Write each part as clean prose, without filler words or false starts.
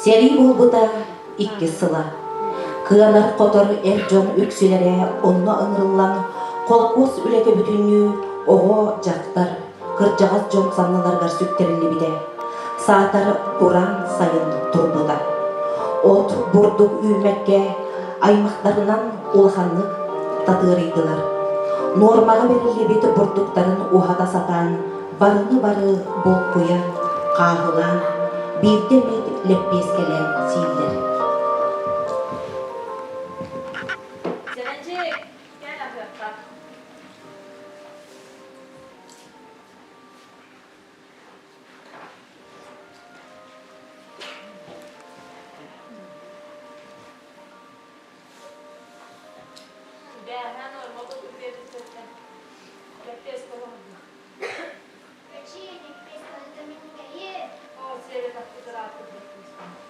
Сэрии буолбута иккис сыла. Кыанар-хотор эр дьон үксүлэрэ онно ыҥырыллан, холкуос үлэтэ бүтүннүү оҕо, дьахтар, кырдьаҕас дьон санныларыгар сүктэриллибитэ. Саатар кураан сайын турбута. От, бурдук үүммэккэ, аймахтарынан улаханнык татыарыйдылар. Нуормаҕа бэриллибит бурдуктарын уһата сатаан, барыны бары булкуйан, хааһылаан, биирдэ эмит лэппиэскэлээн сииллэр. Сэмэнчик, кэл аһыахха. Бээһээ нуорма курдук биэрбиттэртэн лэппиэскэ оҥордум. Эчии, лэппиэскэһитэ минньигэйи. Оо, сиэбэтэхпит ырааппыт лэппиэскэни.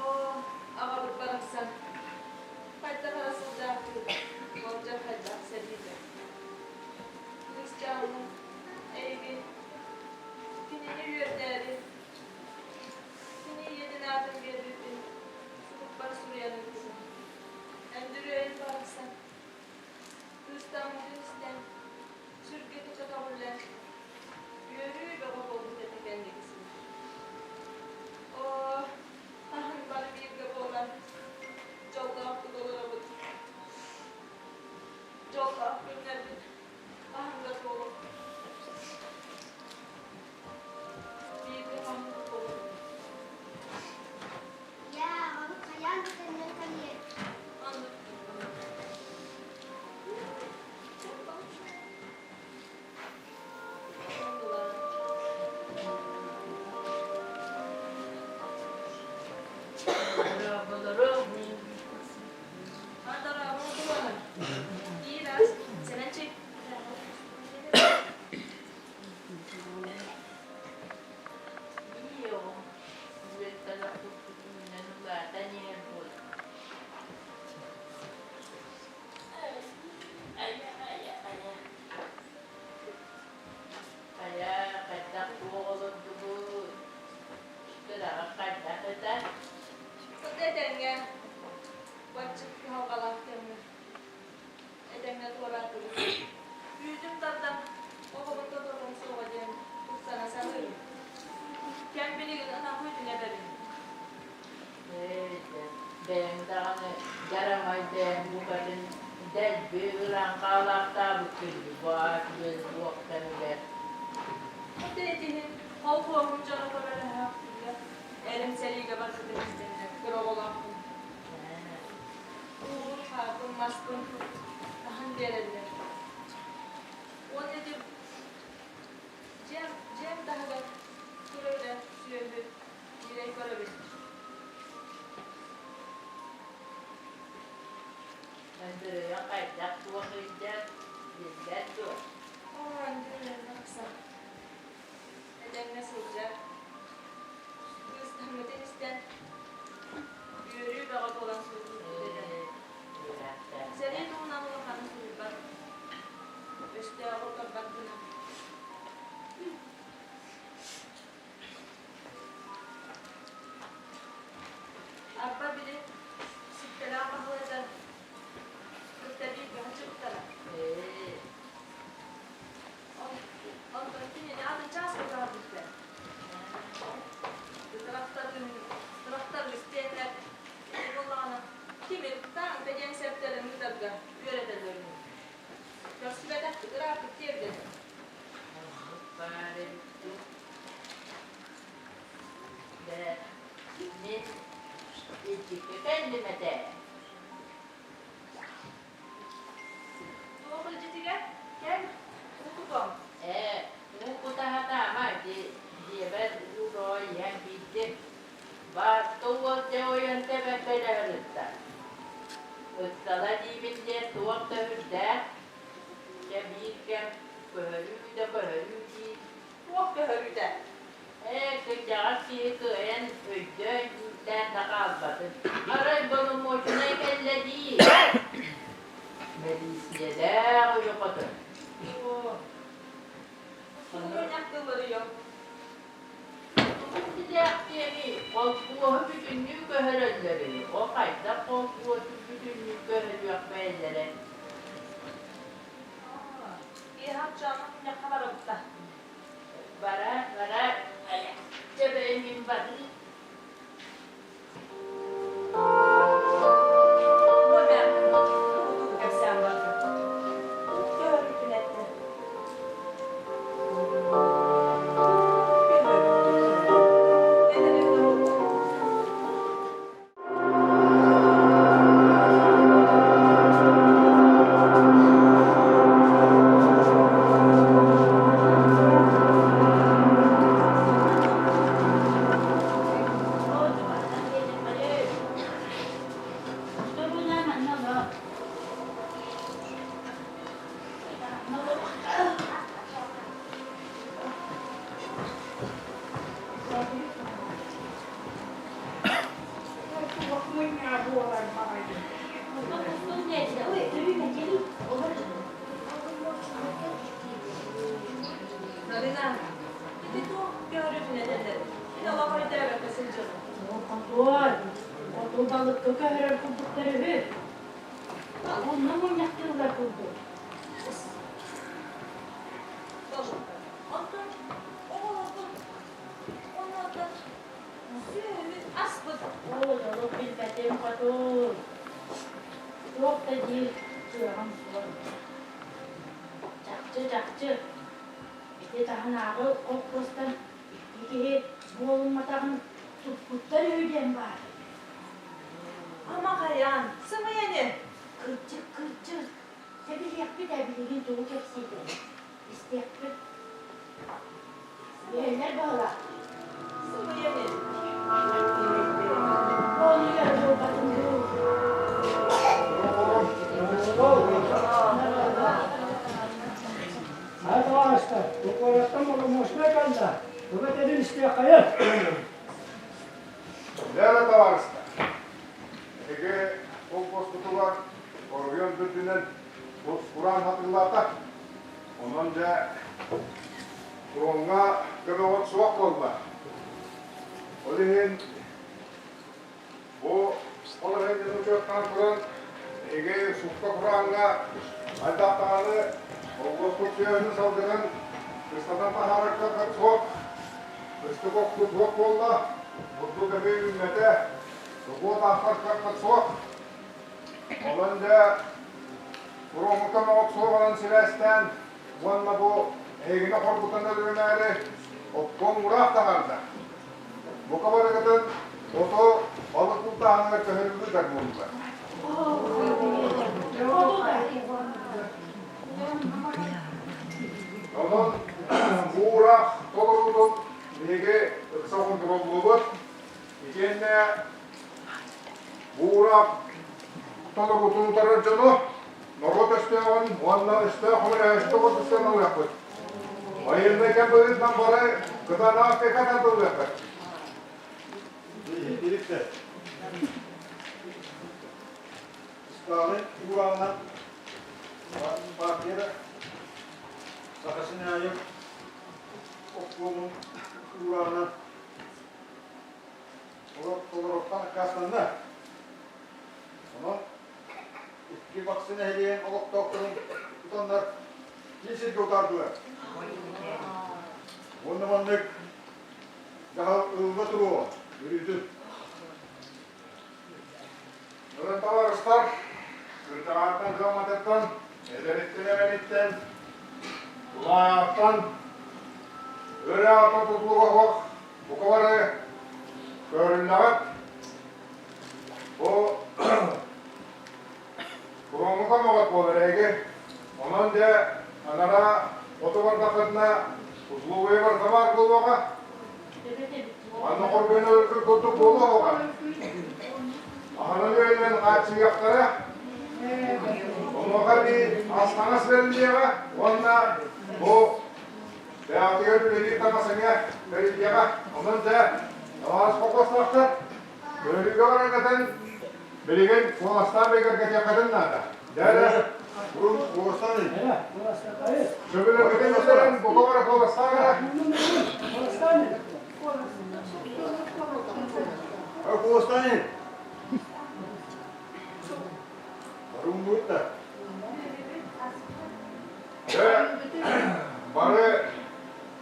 Оо, аҕабыт барахсан хайдах эрэ сылдьаахтыыр, уолдьар хайдах сэриитэ. Кыысчааммын, эйигин, кинини үөрдээри, кини ийэтин аатын биэрбиппин сурукпар суруйан ыыппытым. Өндүрүөйүм барахсан, кыыстаммытын истэн, сүргэтэ көтөҕүллэн, үөрүү бөҕө буолбут этэ кэнникисин. Оо, хаһан бары бииргэ буолан, дьоллоохтук олоробут. Дьоллоох күннэрбит хаһан да туолуо. Бииргэ хоммут буолуо. Ийээ, аҕабыт хайаан да төннөн кэлиэ. Оннук. Хайа, хайдах туох олордубут? Кыраҕа хайдах этэ? Кыта этэҥҥэ, баччык кыһалҕалаах кэмҥэ этэҥҥэ туораатыбыт. Үүтүм тардан, оҕобун тототум суоҕа диэн куттана саныырым. Кэм билигин ынах үүтүн эбэбин. Ээ, бэйэҥ даҕаны дьарамай бэйэҥ букатын дэлби ыран хаалаахтаабыккын бу аат үөл туох кэмигэр. Ити итиһин холкуоһум дьоно көмөлөһөөхтүүллэр. Эрим сэриигэ барбытын истэннэр кыра оҕолоохпун. Уубун, хааппын, маспын таһан биэрэллэр. Уонна ити дьиэм, дьиэм таһыгар кыра сүөһү ньирэй көрөбүн. Өндөрөйө хайдах туох ыйдар, билбэт дуо? Оо, Өндөрөйө тахсан. Этэҥҥэ сылдьар. Кыыстаммытын истэн, үөрүү бөҕө буолан суруйбут этэ. Сэрии туһунан улаханын суруйбат. Өстөөҕү утарбат гына. Арба били ситтэлээх баһылайдар кытта бииргэ сылдьыбыттара. Онтон кинини атын чааска көһөрбүттэр. Тырахтарыыс диэннэр ити буоллаҕына тимир тааҥка диэн сэптэрин ыытарга үөрэтэллэр үһү. Көрсүбэтэхпит ырааппыт тиэргэнэ. Оннук баар эбит дуу. Дэ, мин илдьиккэ кэллим этэ. Туох илдьитигэр? Кэл, уу тутуом. Ээ, дьэ ойон тэбэн кэлэ сырытта. Ыксала диибин диэн туох да үрдээх, дьэ биир кэм көһөрүү да көһөрүү дии. Туох көһөрүүтэ? Ээ, кырдьаҕас киһи кыайан өйдөөн дьүүллээн да хаалбатын. Арай боломуочунай кэллэ дии. Мэлииссийэлээх уйа хотун. Оо, Сугунньах тылларыйым. Тугун билээхтиэмий, холкуоһу бүтүннүү көһөрөллөрүй, ол хайдах холкуосу бүтүннүү көһөрүөх бэйэлэрэ? Киэһэ аччаҕына мунньахха барабыта. Бара, бара, дьэ бэйэ мин барыы. Уонна тугу-тугу кэпсээн барда. Көһөрбүтүн эттэ. Көһөрбүтүн. Галина, ити туох көһөрүүтүн этэллэр? Мин олох өйдөөбөккө сылдьабын. Хотуой, хоту балыкка көһөрөр курдуктар үһү. Онно мунньахтыыллар курдук. Онтон оҕолорбут онуота сүөһүбүт аспыт. Ой, олох билбэтим, хотуй. Туох да диир кыаҕым суох. Чахчы, чахчы, ити таһынааҕы холкуостан икки киһи буолумматаҕын туппуттар үһү диэн баар. Ама хайаан, сымыйа ини. Кырдьык, кырдьык, тэбилиэхпит ээ билигин тугу кэпсиигин. Истиэхпит. Үһэллэр баһылаах. Сымыйа ини. Оонньуур буолбатын дуу. Ааста, куораттан боломуочунай кэллэ. Туга этэрин истиэххэйин. Лера табаарыстар, эһиги холкуоскутугар оройуон үрдүнэн кураан хатыллаата. Онон дьэ фроҥҥа көмөҕүт суох буолла. Ол иһин бу ол эрэйдэн учуоттаан туран эһиги сукка курааҥҥа хайдах даҕаны холкуоспут сүөһүнү салгынын кыстатан таһаарарга суох, кыстык охтуу суох буолла, бурдук эмиэ үүммэтэ, собуот аахтар кыахпыт суох. Онон дьэ фроҥҥа көмөҕүт суоҕунан сибээстээн уонна бу эһигини хоргутан өлөрүмээри обком ураах таһаарда. Бука барыгытын оту балык бултааһыныгар көһөрүллүү буолла. Онон бу ураах толоруутун биһиги ыкса хонтуруоллуубут. Итиэннэ бу ураах толоруутун утарар дьону норуот өстөөҕүн уонна өстөөх көмөлөһөөччү курдук сыаналыахпыт. Байыаннай кэм быһыытынан бары кытаанах опека тардыллыахпыт. Директор. Сталин ураанан партияда Саха Синаайым обкомун ураанан толоруохтан аккаастанна. Онон икки Бахсы нэһилиэгин олохтоохторун тутаннар киин сиргэ утаардылар. Уонна маннык дьаһал ылла туруо өрүүтүн. Онон табаарыстар, кырдьаҕааттан кыамматыттан, эдэриттэн эмэниттэн, тулаайаҕыттан, өрө аата тутулуга суох бука бары көрүллэҕит. Бу Куруҥҥу көмөҕөт буолар эһиги. Онон дьэ анараа хоту бардаххытына условия барыта баар буолуоҕа. Манна хоргуйан өлөргүт курдук буолуоҕа. сүөһүнэн хааччыйыахтара. Онуоха эбии ас-таҥас бэриллиэҕэ уонна бу бэйэҕитигэр үлэлиир таҥас эмиэ бэриллиэҕэ. Онон дьэ, табаарыс холкуостаахтар, көрүүгэ бараргытын билигин куоластаан бигэргэтиэххитин наада. Дьэ эрэ, сөбүлэҥҥитин биллэрэн бука бары куоластаан эрэ. Куоластаан Баруммут да. Дьэ, бары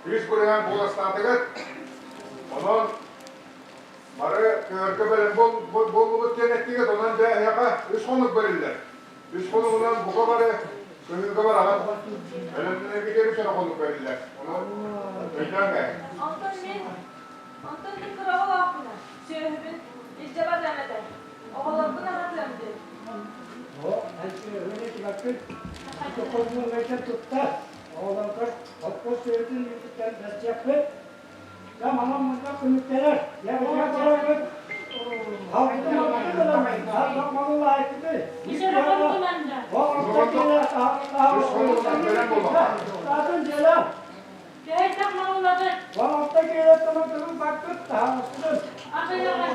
үс бырыһан куоластаатыгыт. Онон бары көһөргө бэлэм буоллубут диэн эттигит. Онон дьэ эһиэхэ үс хонук бэриллэр. Үс хонугунан бука бары көһүүгэ бараҕыт. Бэлэмнэнэргитигэр үс эрэ хонук бэриллэр. Онон өйдөөн кээһиҥ. Онтон мин, онтон мин кыра оҕолоохпуна, сүөһүбүн илдьэ барыам этэ. Оҕолорбун аһатыам диэн. Оо, эн сүөһүнү итибэккин. Ити хомуургайтан туттар. Оҕолоргор холкуос сүөһүтүн үүтүттэн бэрсиэхпит. Дьэ, манан мунньах түмүктэнэр. Дьэ, билигин барабыт. Халбытын малбытын ылан, халбах малылаайкыты. Үс хонугунан бэлэм буолуохха. Атын дьиэлээх. Төһөйдөх малылабыт? Балалта киэлэттэн тылын баккыт таһаҕаспытын. Атыйаҕа.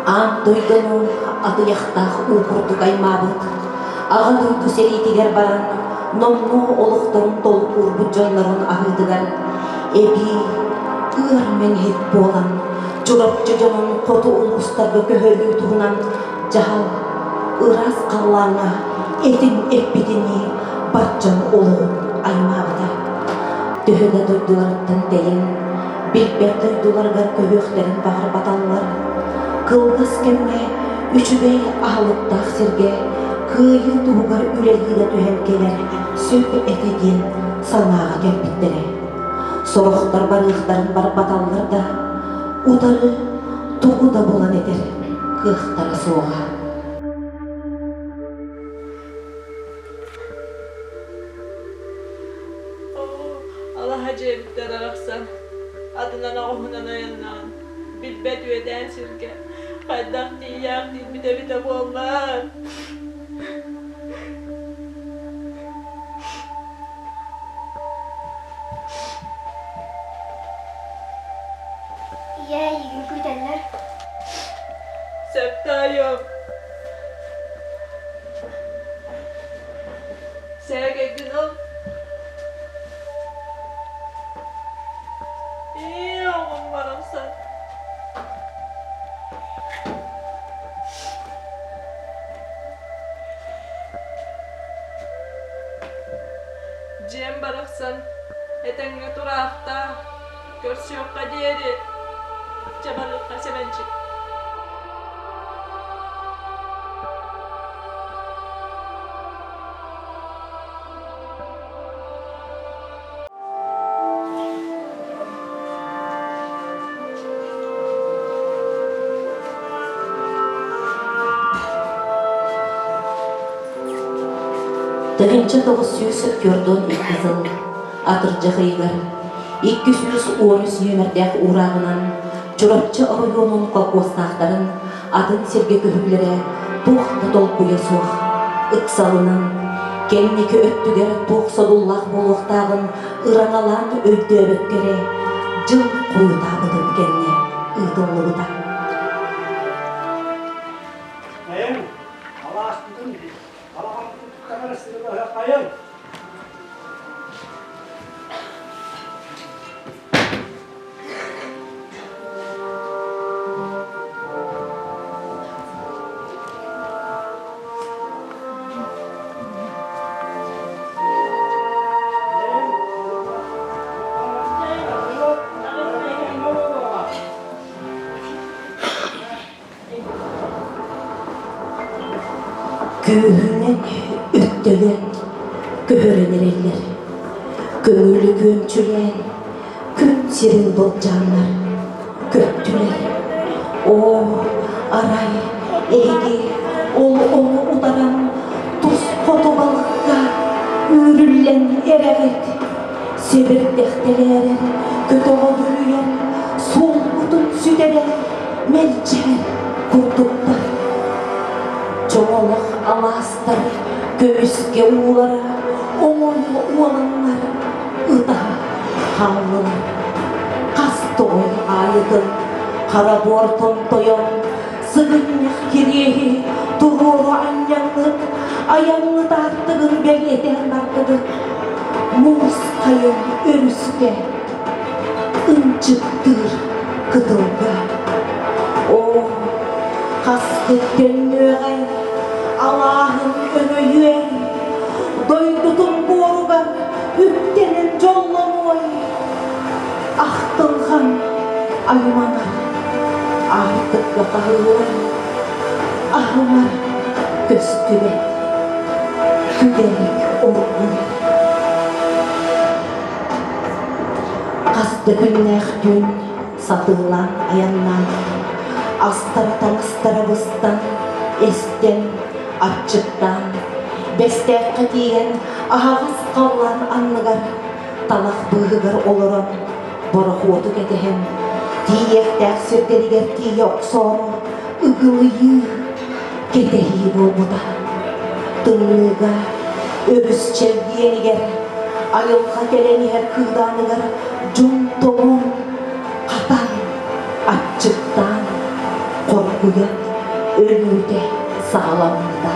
Аан дойдуну атыйахтаах уу курдук аймаабыт, Аҕа дойду сэриитигэр баран номнуо олохторун толкуурбут дьоннорун аһыытыгар эбии ыар мэҥиһик буолан Чурапчы дьонун хоту улуустарга көһөрүү туһунан дьаһал ыраас халлааҥҥа этин эппитинии бар дьон олоҕун аймаабыта. Төһө да дойдуларыттан тэйэн, билбэт дойдуларыгар көһүөхтэрин баҕарбаталлар, кылгас кэмҥэ үчүгэй аһылыктаах сиргэ кыайыы туһугар үлэлии да түһэн кэлэр сөп этэ диэн санааҕа кэлбиттэрэ. Сорохтор барыахтарын барбаталлар да, утары тугу да булан этэр кыахтара суоҕа. Алаһа дьиэбиттэн арахсан, атынан оҕуһунан айаннаан, билбэт үөдээн сиргэ хайдах тиийээх диирбит эбитэ буоллар. Ийээ, эйигин күүтэллэр. Сөп таайым. Сээкэйгин ыл. Ээ, оҕом барахсан. Дьиэм барахсан этэҥҥэ тураахтаа, көрсүөххэ диэри, чэ барыахха Сэмэнчик. 1942 сыл атырдьах ыйыгар 213 нүөмэрдээх уурааҕынан Чурапчы оройуонун колхуостаахтарын атын сиргэ көһүүлэрэ туох да толкуйа суох, ыксалынан, кэнники өттүгэр туох содуллаах буолуохтааҕын ыраҥалаан өйдөөбөккө эрэ дьыл хойутаабытын кэннэ ыытыллыбыта. Хайын, алааспытын, балаҕаммытын туттан сырылаһыаххайын. Күүһүнэн өттөйөн көһөрөн эрэллэр. Көҥүлү күөмчүлээн күн сирин былдьааннар көттүлэр. Оо, арай эһиги ол ону утаран тус хоту баран. Күөрдэх тэлээрэр, көтөҕө бүрүйэр, суолбутун сүтэрэр, мэлдьэһэр курдуктар. Чоҥолох алаастар көмүскэ уулара, оҥойо уоланнар ытаһа хааллылар. Хас тоҕой аайытын хара буор томтойон, сыгынньах кириэһи туруору анньаҥҥыт, айаҥҥыт аартыгын бэлиэтээн бардыгыт. Муус хайын өрүскэ ынчыктыыр кытылга. Оо, хаскыт төннүөҕэй, алааһын өҥөйүөй, дойдутун буоругар үктэнэн дьоллонуой. Ахтылҕан айманар, аартыкка хаһыылар, аһымар көстүбэт, күдэрик оргуйар. Хас да күннээх түүн сатыылаан айаннаан, астара-таҥастара быстан, эстэн, аччыктаан, Бэстээххэ тиийэн аһаҕас халлаан анныгар талах быыһыгар олорон борохуоту кэтэһэн, тиийиэхтээх сирдэригэр тиийэ охсоору ыгылыйыы, кэтэһии буолбута. Тымныыга, өрүс чэлгиэнигэр, айылҕа кэлэн иһэр кыыдааныгар дьон тоҥон, хатан, аччыктаан, хоргуйан өлүүтэ саҕаламмыта.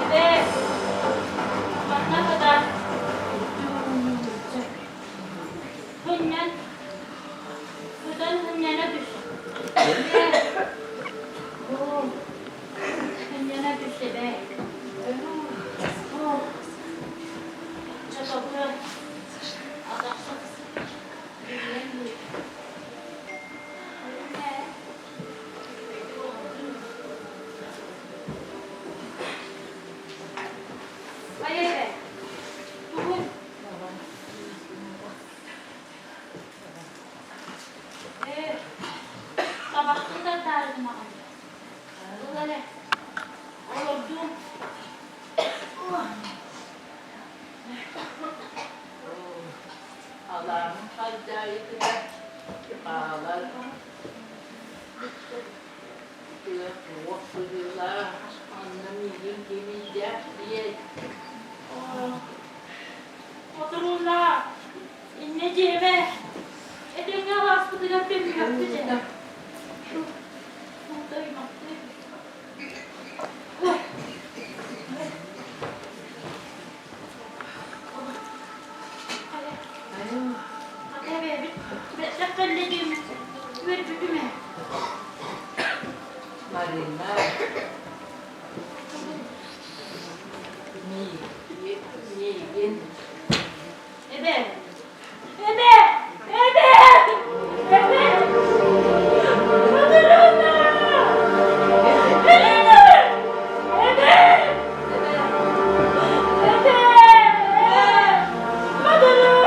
Эбээ, манна хатан Хынньан, сытан хынньана түс. Эбээ, оо, хынньана түс эбээ. Оо, чотоку, атахсыт, билиэн дуу. Хайа эбээ, тугун? Ээ, табахпын тардаары гынаҕын. Ыл эрэ, олордуум. Алааһын халдьаайытыгар хаалар тыа туох быһыылаах, онно миигин ким илдьээхтиэй? Хотуруулаа, инньэ диэмэ, этэҥҥэ алааспытыгар төннүөхпүт этэ. Тултайбаттыы. Хата эбээбит бэттэх кэллэ диэммит үөрбүтүм ээ. Марина, миигин Эбээ! Эбээ! Эбээ! Эбээ! Матрена! Элина! Эбээ! Эбээ! Матрена!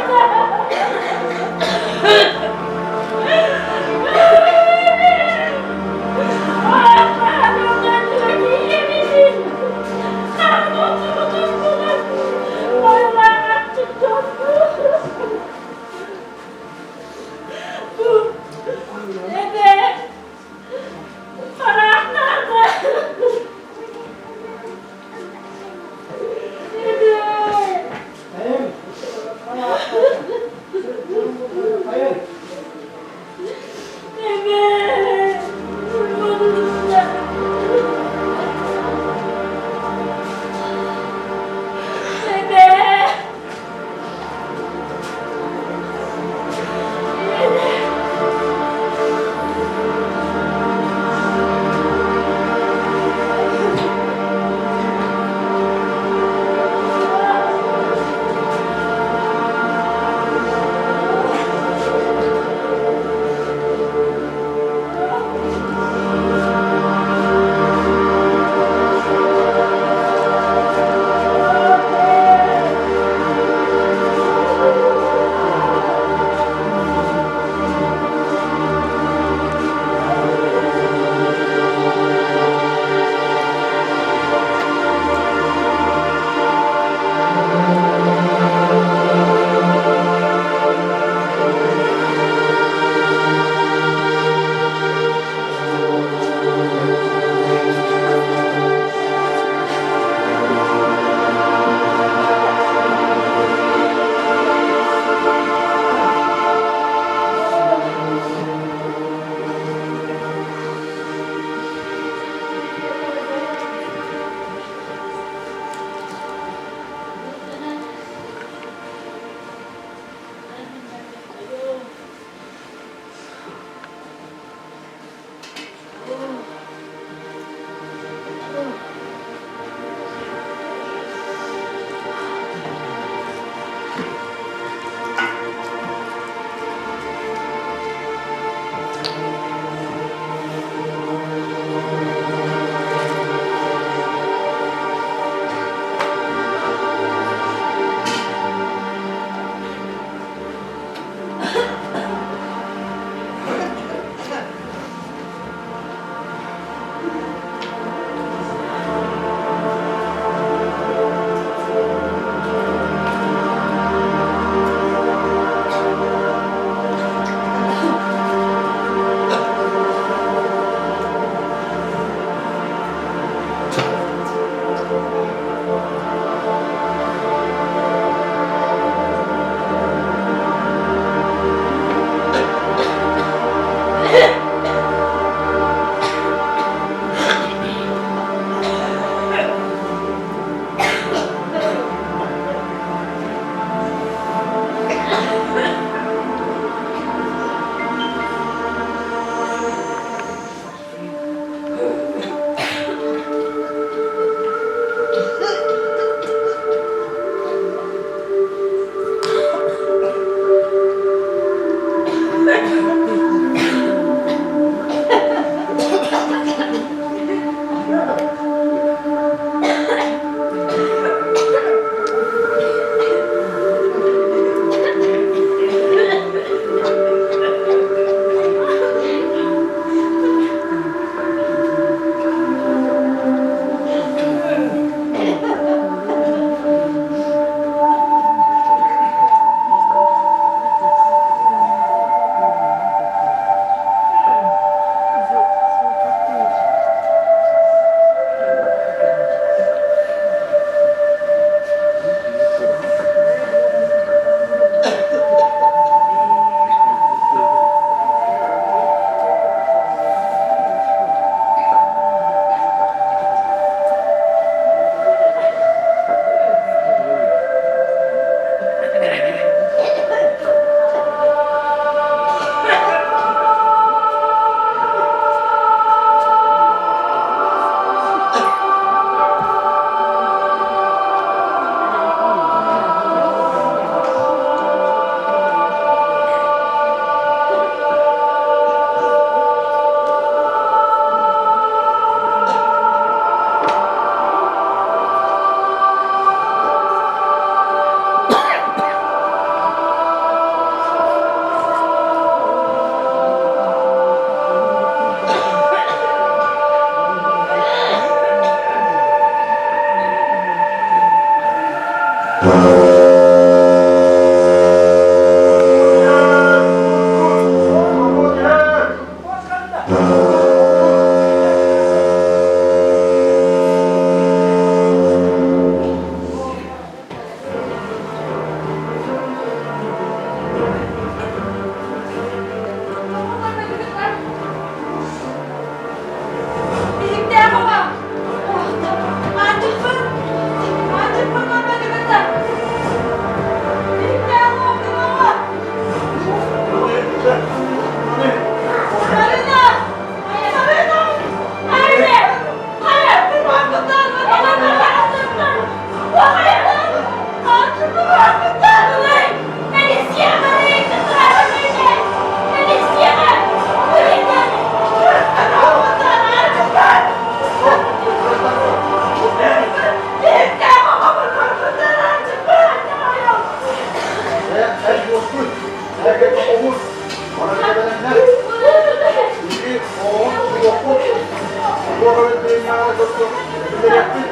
Биэриэхпит.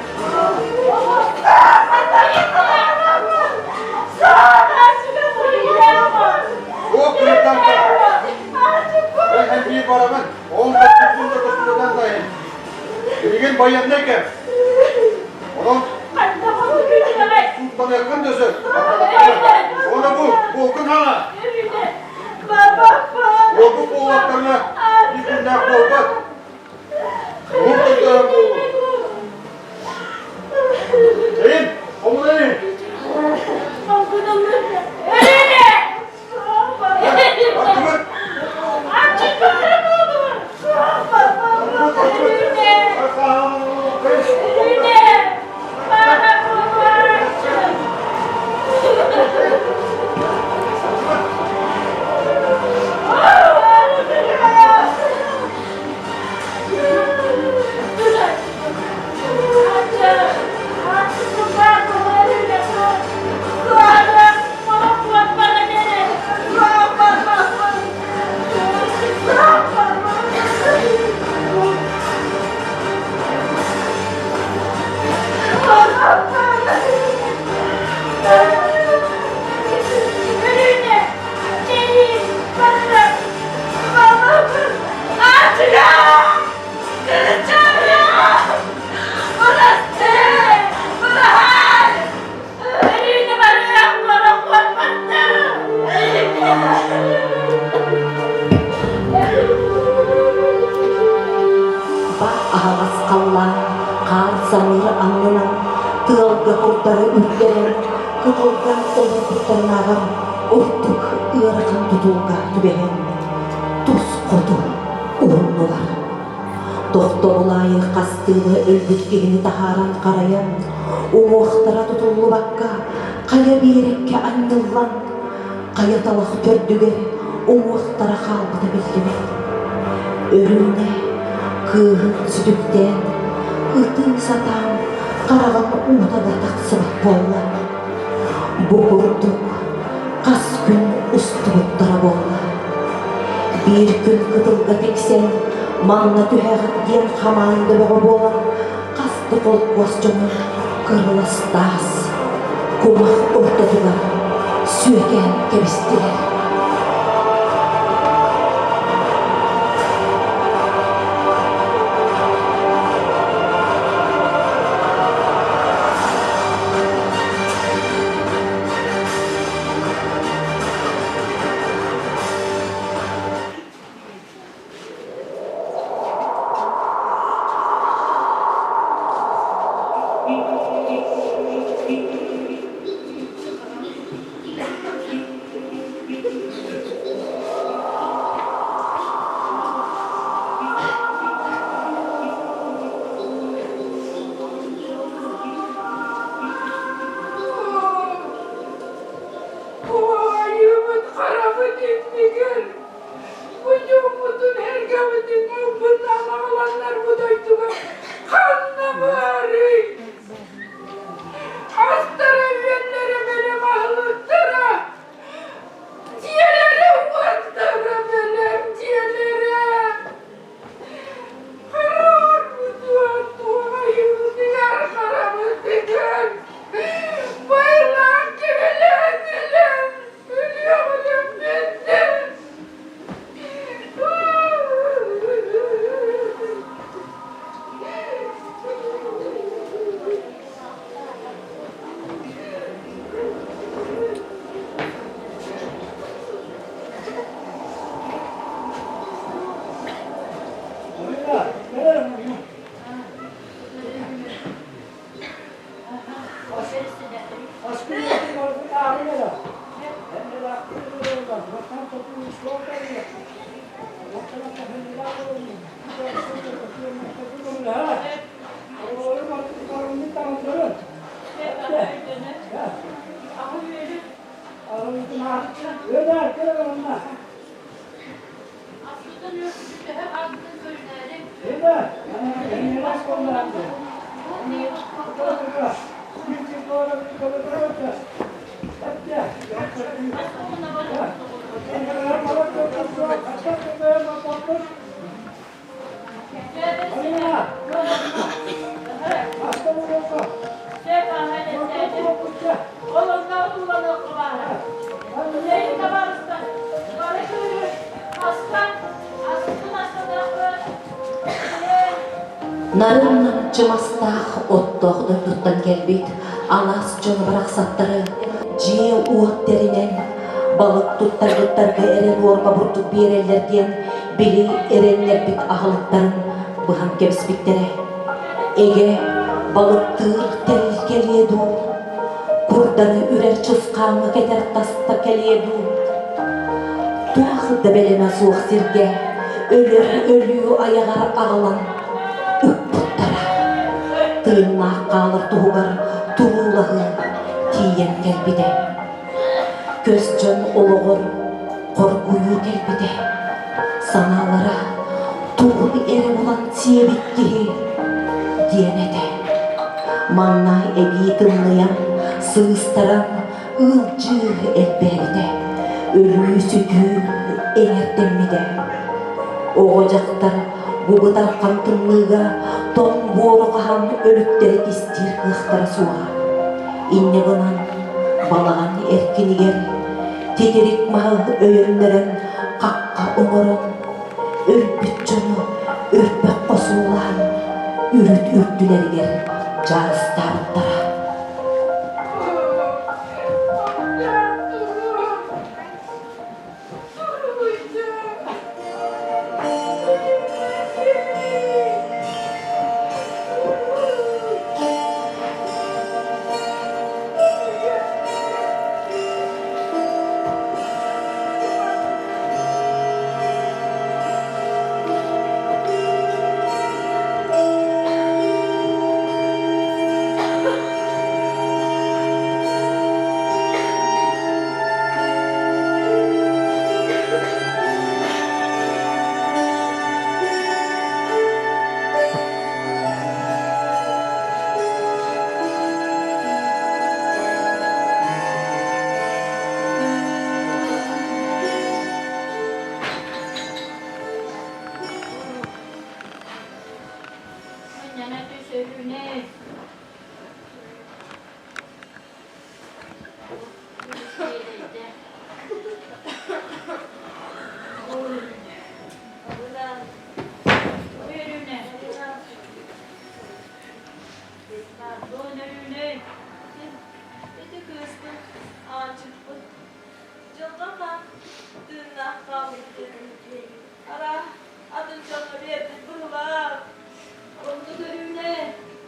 Суох кырыктан Мен биир барабын, ол көстүбүн да көстүбэтэн да иһин. Билигин байыаннай кэм. Онон сууттаныаххын да сөп. Уонна бу буолгун хаҥа. Уолбут буоллахтарына биир күннээх буолбат. Уһун көрдөһөн буолуо. Эйин, хомунайын. Артыбыт. Аһаҕас халлаан хаар самыыр аннынан тыалга курдары үрдэрэн кытылга олорбуттарынааҕар ордук ыарахан тутулга түбэһэн тус хоту уһуннулар. Тохтобул аайы хастыыны өлбүт киһини таһааран харайан, уҥуохтара тутуллубакка хайа биэрэккэ анньыллан, хайа талах төрдүгэр уҥуохтара хаалбыта биллибэт. Өрүүнэ кыыһын сүтүктээн, ытыы сатаан хараҕын уута да тахсыбат буолла. Бу курдук хас күн устубуттара буолла. Биир күн кытылга тиксэн, манна түһэҕит диэн хамаанда бөҕө буолан, хас да холкуос дьоно кырылас таас, кумах ортотугар сүөкээн кэбистилэр. Айыбыт харабыт иннигэр бу дьоммутун эргэбитин ылбытынан аҕаланнар бу дойдуга ханна баарый? Астара үөннэрэ бэлэм аһылыктара, дьиэлэрэ уоттара бэлэм дьиэлэрэ. Хараарбытыгар туһайыбытыгар харабытыгар байылаах кэбилээтилэр, өлүөҕүлэппиттэр. сууланыахха баара. Үлэһит табаарыстар бары күүһү астан, аспытын астаныахпыт. Нарын-намчы мастаах оттоох дойдуттан кэлбит алаас дьоно барахсаттары дьиэ-уот тэринэн, балык туттарбыттарга эрэ нуорма бурдук биэрэллэр диэн били эрэннэрбит аһылыктарын быһан кэбиспиттэрэ. Эгэ, балыктыыр тэрил кэлиэ дуу, курдары үрэр чысхааҥҥа кэтэр таста кэлиэ дуу? Туох да бэлэмэ суох сиргэ өлөр өлүү айаҕар аҕалан укпуттара. Тыыннаах хаалар туһугар туруулаһыы тиийэн кэлбитэ. Көс дьон олоҕор хоргуйуу кэлбитэ. Санаалара тугу эрэ булан сиэбит киһи диэн этэ. Манна эбии тымныйан, сыыстаран, ыалдьыы элбээбитэ, өлүү-сүтүү эҥэрдэммитэ. Оҕо-дьахтар бу бытархан тымныыга тоҥ буору хаһан өлүктэри кистиир кыахтара суоҕа. Инньэ гынан балаҕан эркинигэр титирик маһы өйөннөрөн хахха оҥорон, өлбүт дьону өрбөххө суулаан үрүт үрдүлэригэр дьаарыстаабыттара. Мынньана түс өрүүнэ. Өрүүнэ. Пардон, Өрүүнэ. Ити кыыспыт, Аанчыкпыт, дьылҕа хаан тыыннаах хаалбыт Араа, атын дьоҥҥо биэрбит быһылаах. Оннук Өрүүнэ,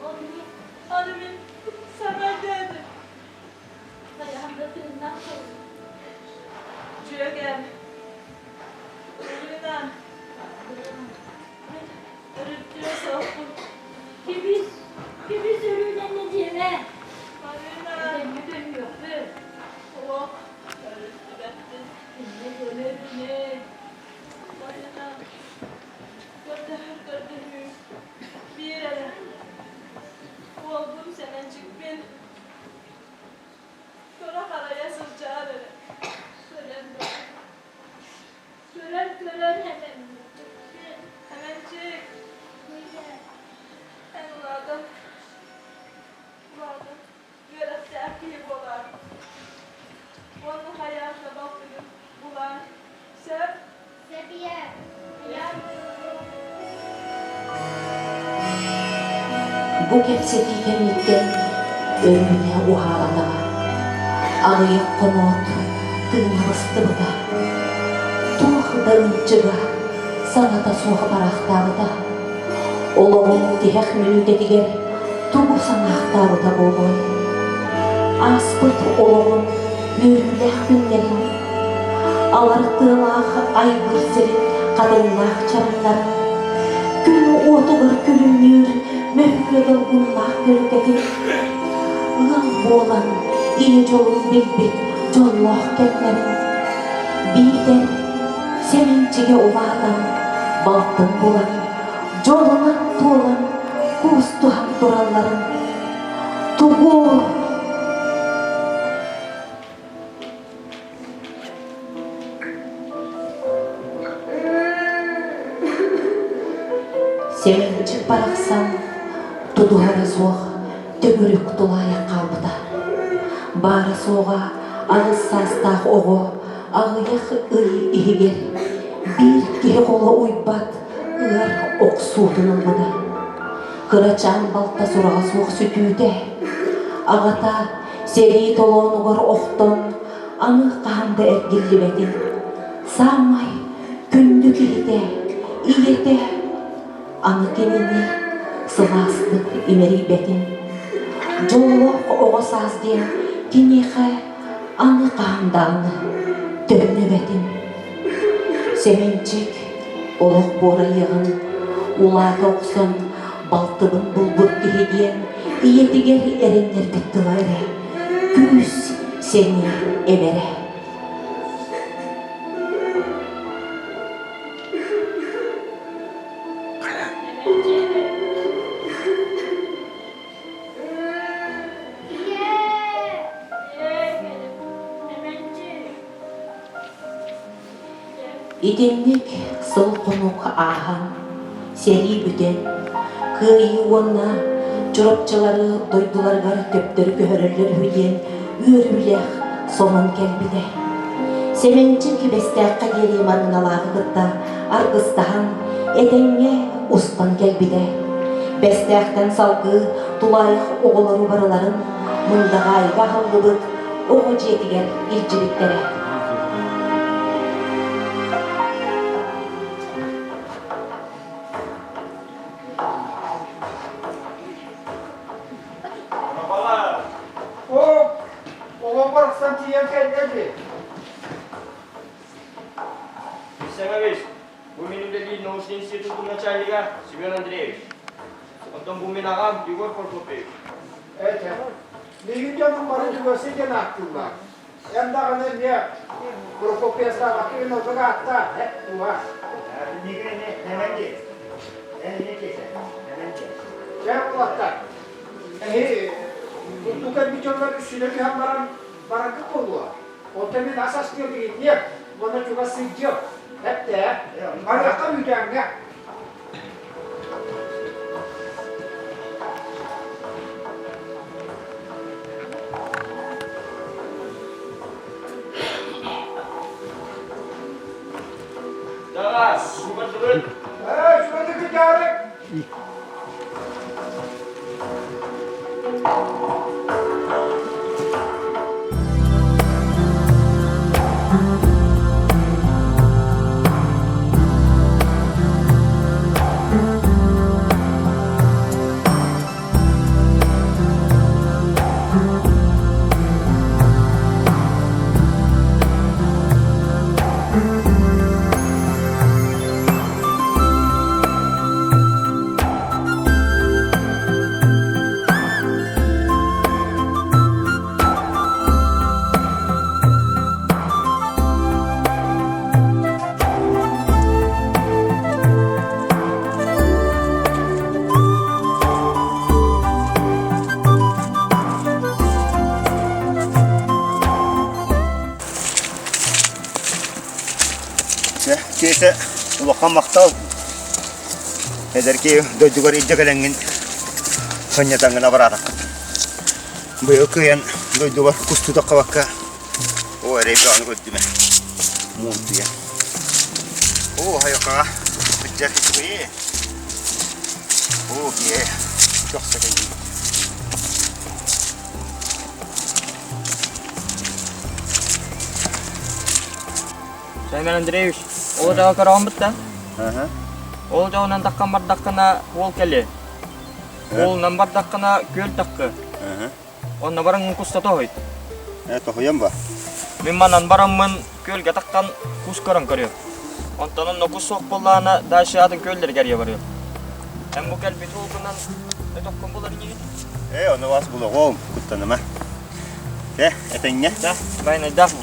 оннук. Аны мин саҥа өйдөөтүм. Хайаан да тыыннаах буолуо. Дьүөгэм, Өрүүнэ, мин өрүттүө суохпун. Кэбис, кэбис Өрүүнэннэ диэмэ. Марина, Этэҥҥэ төннүөхпүт. Суох, өрүттүбэппин. Инньэ диэмэ Өрүүнэ. Марина, көрдөһөр көрдөһүү биир эрэ. Уолбун Сэмэнчикпин көрө-харайа сылдьаар эрэ. Көрөн баран. Көрөр-көрөр Сэмэнчикпин. Сэмэнчик, эн улаатан, улаатан үөрэхтээх киһи буолаар. Уонна хайаан да балтыгын булаар. Сөп? Сөпүйэ. Бу кэпсэтии кэнниттэн Өрүүнэ уһаабатаҕа, аҕыйах хоноот тыына быстыбыта, туох да ынчыга, саҥата суох бараахтаабыта. Олоҕун тиһэх мүнүүтэтигэр тугу санаахтаабыта буолуой? Ааспыт олоҕун үөрүүлээх күннэрин, алар тыалаах айгыр сирин хатыҥнаах чараҥнарын, күн уотугар күлүмнүүр мөһүө долгуннаах көлүкэтин, ыал буолан ийэ дьолун билбит дьоллоох кэмнэрин, биитэр Сэмэнчигэ улаатан, балтын булан, дьолунан туолан куустуһан туралларын тугу Сэмэнчик барахсан тутуһара суох төгүрүк тулаайах хаалбыта. Баара-суоҕа Аҕыс саастаах оҕо аҕыйах ый иһигэр биир киһи холо уйбат ыар охсуутун ылбыта. Кырачаан балта сураҕа суох сүтүүтэ. Аҕата сэрии толоонугар охтон аны хаһан да эргиллибэтин. Саамай күндү киһитэ, ийэтэ аны кинини сылаастык имэрийбэтин. Дьоллоох оҕо саас диэн киниэхэ аны хаһан даҕаны төннүбэтин. Сэмэнчик олох буорайыаҕын улаата охсон балтыбын булбут киһи диэн ийэтигэр эрэннэрбит тыла эрэ күүс сэниэ эбэрэ. Итинник сыл-хонук ааһан, сэрии бүтэн, Кыайыы уонна Чурапчылары дойдуларыгар төптөрү көһөрөллөр үһү диэн үөрүүлээх сонун кэлбитэ. Сэмэнчик Бэстээххэ диэри Марыыналааҕы кытта аргыстаһан, этэҥҥэ устан кэлбитэ. Бэстээхтэн салгыы тулаайах оҕолору барыларын Мындаҕаайыга аһыллыбыт оҕо дьиэтигэр илдьибиттэрэ. О, оҕом барахсан тиийэн кэллэ дии. Александрович, бу мин үлэлиир научнай институтун начальнига Семен Андреевич. Оттон бу мин аҕам Егор Прокопьевич. Этэ. Миигин дьонум бары Тугасы диэн ааттыыллар. Эн даҕаны эмиэ Прокопьевстаабаккын ордук ааттаа, эт туга. Миигин эмиэ Нэмэн диэн. Эн эмиэ киэсэ. Нэмэн диэн. Чэ, уолаттар, эһи курдук кэлбит дьоннор үссүнэ түһэн баран бараргыт буолуо. Оттон мин ас астыам иһинниэм уонна чугас сылдьыам. Эптээ, барыахха үүтээҥҥэ. Давай, бардыбыт. Ээ, үчүгэйдик дьаарык. Чэ, киэсэ улахан махтал. Эдэрки дойдугар илдьэ кэлэҥҥин сынньатаҥҥын абыраатаххыт. Быйыл кыайан дойдубар кустуу таххабакка оо эрэй бөҕөнү көрдүм ээ. Муунтуйа. Оо айылҕаҕа сылдьар үчүгэйи. Оо киһи көхсө кэллим. Семен Андреевич, ол дьоҕо көрөҕүн да? Ол дьоҕунан таххан бардаххына уол кэлиэ. Уолунан бардаххына күөл таххы. Онно баран куста тоһуй. Э, тоһуйан ба? Мин манан бараммын күөлгэ таххан кус көрөн көрүөм. Онтон онно кус суох буоллаҕына дальше атын күөллэригэр эрийэ барыам. Эн бу кэлбит уолгунан өтөххүн булар инигин? Э, ону вас булоҕуом, куттаныма. Э, этэҥҥэ? Да, байнайдаах бу.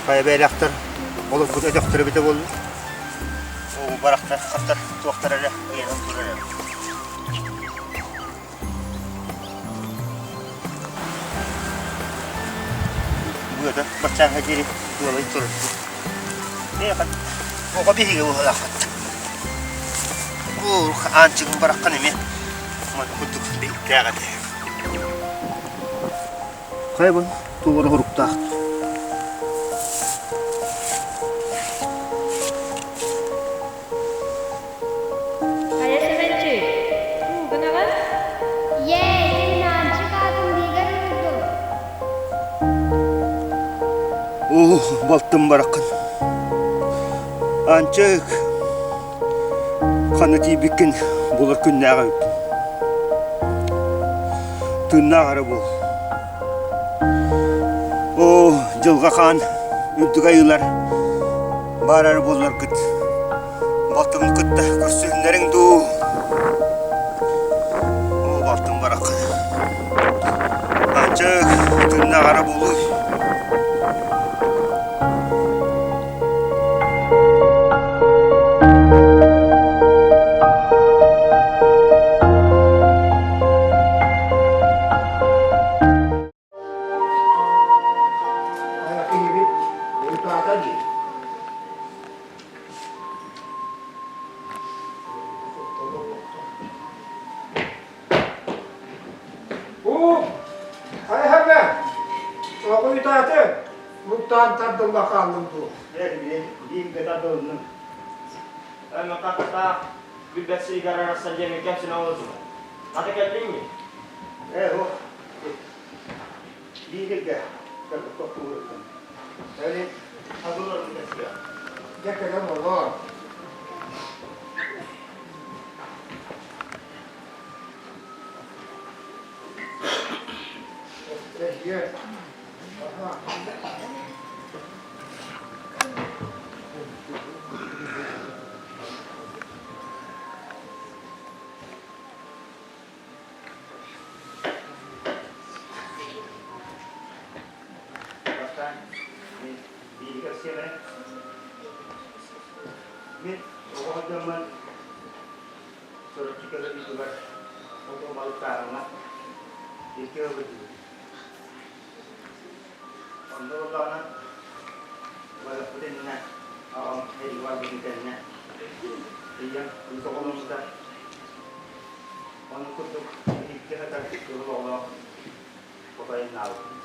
Хайа бэйэлээхтэр олорбут өтөхтөрө эбитэ буолла. Оо, барахтар хаттар туохтар эрэ ыйанан турар эбит. Быата баччааҥҥа диэри туолай турар. Оҕо биһиги буолаахпыт. Бу аанчыгын бараххан эмиэ манна курдук биһиктээх этэ. Хайа бу туора хоруктаах. Хайа Сэмэнчик, уу гынаҕын? Ийээ, итин Аанчык аатын биигэр уурдум. Оо, балтым бараххан. Аанчык, ханна тиийбиккин булар күннээх эбиппин. Тыыннаах эрэ буол. Оо, дьылҕа хаан үрдүк айыылар баар эрэ буолларгыт балтыбын кытта көрсүһүннэриҥ дуу. Оо, балтым бараххан. Аанчык, тыыннаах эрэ буолуй. Киһибит уйутаата дии. Уу, хайа Тоҕо уйутааты? Муктаан тардылла хааллым дуу? Биир тардылынным. Аймахтаах билбэт сиригэр арахсан диэн кэпсэнэ олордум. Ата кэллиҥ ми? Ээ, суох. Бииргэ тохтуулуттан. Эли хадыларын кэсиэ. Дьэ кэлэн олор. Эһиэ. Бастаан мин бииргэ сиэмэ. Мин оҕо дьоммун Чурапчы кэлэр ото балыктааһыҥҥа икки ылбытым. Онно буоллаҕына барыахпыт иннинэ аҕам эһиги барбытын кэннэ ийэм үс оҕоломмута. Оннук курдук икки сытар кыһыл оҕолоох хотойуннаабыппыт.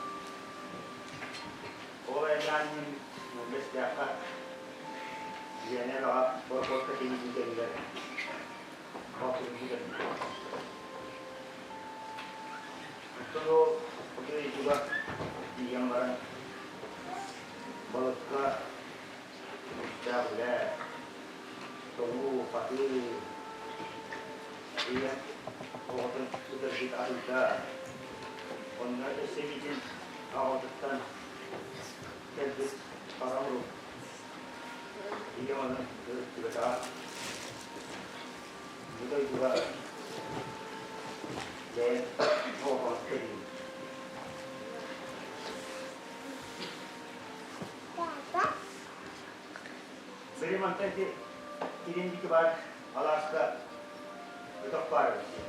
Ол айаннаан иһэн Бэстээххэ Дьиэнэ баҕа борокуокка тиийбитин кэмигэр балтыбын кэлбит. Оттон ол хоту дойдуга тиийэн баран балыкка күүстээх үлэ, тоҥуу-хатыы, ийэ оҕотун ытырбыт арыыта, онно өссө эбиитин аҕабытыттан кэлбит хара урук Ийэм онон өрүттүбэтэҕэ. Бу дойдуга бэйэм оҕоҕор кэлиим. Били мантан ити кирин диэки баар алааска өтөх баар эбит.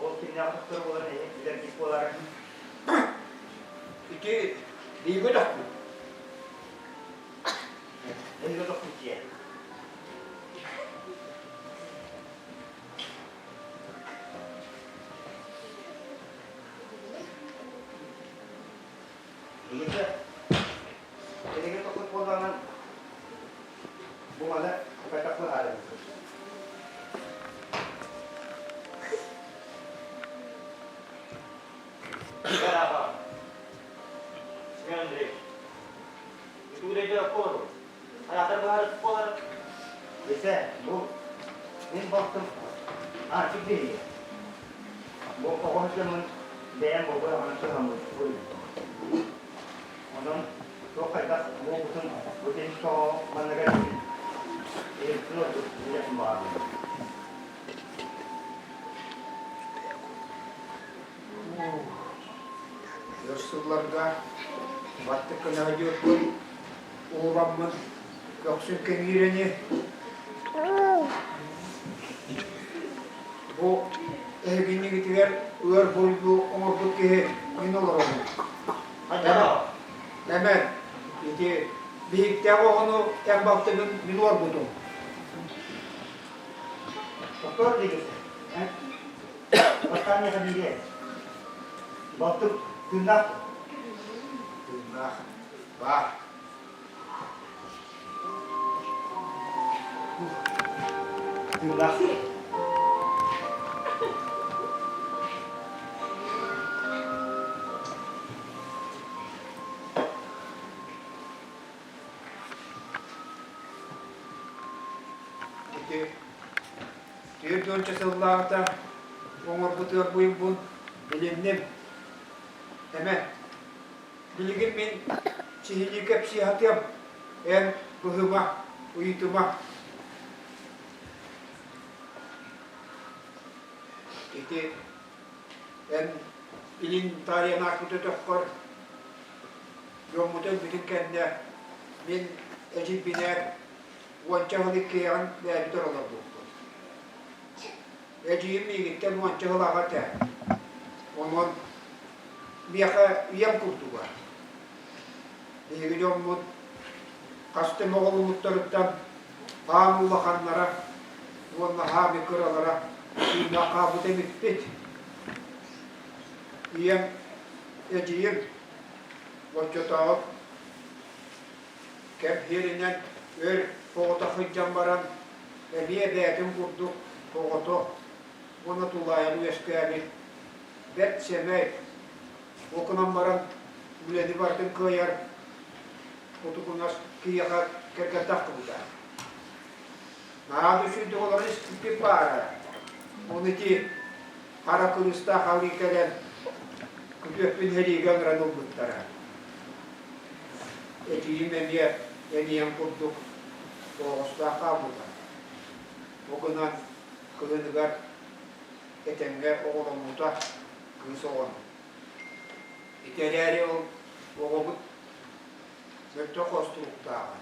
Ол кимнээх өтөхтөрө буолан эһи билэргит буолаарай? Ити биһиги өтөхпүт. Эһиги өтөхпүт дьиэ. Бүгүнкү эһиги тохтот буоллаҕынан бу маны хайдах быһаарыҥ? Семен Андреевич, Үтүгүрэйгэ олорбут. Хайаатар быһаарыт буолар. Десэ, бу мин балтым Арчик биһиги. Бу оҕо дьоммун бэйэм болбой аҕаны туһаммыт Онон туох хайдах буолбутун бу тиһик тоҕо манныгар иһиттин ордук билиэхпин баҕарбын. Өр сылларга баттык көмөҕө диэппин. Уһуламмын көхсүм кэҥиир ини. Бу эһигиннигитигэр ыар буруйу оҥорбут киһи мин олоробун. Эмэн, ити биһиктээх оҕону эн балтыгын мин уорбутум. Тохтоор диэки. Бастаан миэхэ биириэ. Балтым тыыннаах. Тыыннаах. Баар. Тыыннаах. Ити 40 сыллааҕыта оҥорбут ыарбыйбын билинним. Эмэ, билигин мин сиһилии кэпсии сатыам, эн быһыма, ыйытыма. Ити эн илин таарыйан ааспыт өтөххөр дьоммут өлбүтүн кэннэ мин эдьиийбинээн уонча сыл иккиэйэҕин бэйэбит олорбуппут. Эдьиийим миигиттэн уонча сыл аҕа этэ. Онон миэхэ ийэм курдуга. Биһиги дьоммут хас да моҕолуммуттарыттан хаан улаханнара уонна хаами кыралара тыыннаах хаалбыт эбиппит. Ийэм, эдьиийим оччотооҕу кэм сиэринэн өр оҕото сылдьан баран эмиэ бэйэтин курдук оҕото уонна тулаайаҕы үөскээбит бэрт сэмэй, ол гынан баран үлэни барытын кыайар утукунас киһиэхэ кэргэн тахсыбыта. Наһаа да үчүгэйдик олорон испиппит баара. Ону ити хара кырыыстаах алыы кэлэн күтүөппүн сэриигэ ыҥыран ылбыттара. Эдьиийим эмиэ эниэм курдук оҕустаах хаалбыта. Бу гынан кыһыныгар этэҥҥэ оҕоломмута кыыс оҕону. Ити эрээри ол оҕобут мөлтөх остуруктааҕа.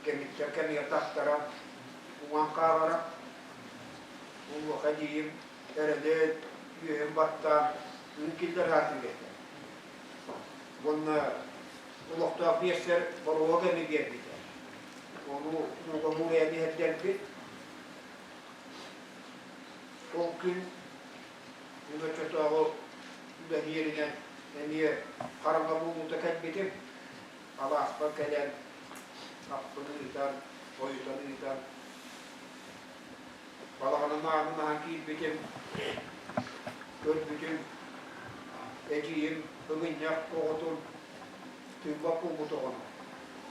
Кэмиттэн кэмигэр тахтаран, уҥан хаалара. Онуоха эдьиийим эрэнэн, үөһүн баттаан, күн киллэр аатыыр этэ. Уонна олохтоох биэссэр боруок эми биэрбитэ. Ону ууга муурайан иһэрдэрбит. Ол күн мин оччотооҕу үлэһиэринэн эмиэ хараҥа буолуута кэлбитим. Алааспар кэлэн аппын ыытан, ойутан ыытан, балаҕанын аанын аһан киирбитим, көрбүтүм, эдьиийим ыгынньах оҕотун тыыммат буолбут оҕону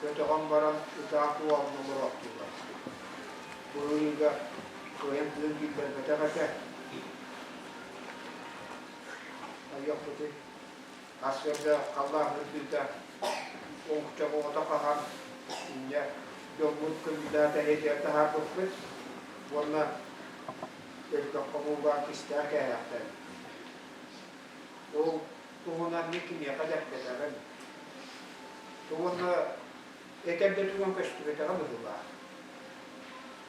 көтөҕөн баран ытаан куһаҕан олороохтууллар. Бу ыарыыга кыайан тыын киллэрбэтэх этэ. Айыахпытый Сарсыарда халлаан кырдыыта оҥочо оҕото хаһан инньэ дьоммут көмүүлээх эһиэтигэр таһаарбыппыт уонна өлбөх хомууга кистээх кээһэхтэн. Ол туһунан мин кимиэхэ да эппэтэҕим. Уонна этэр да түгэн көстүбэтэҕэ быһыылаах.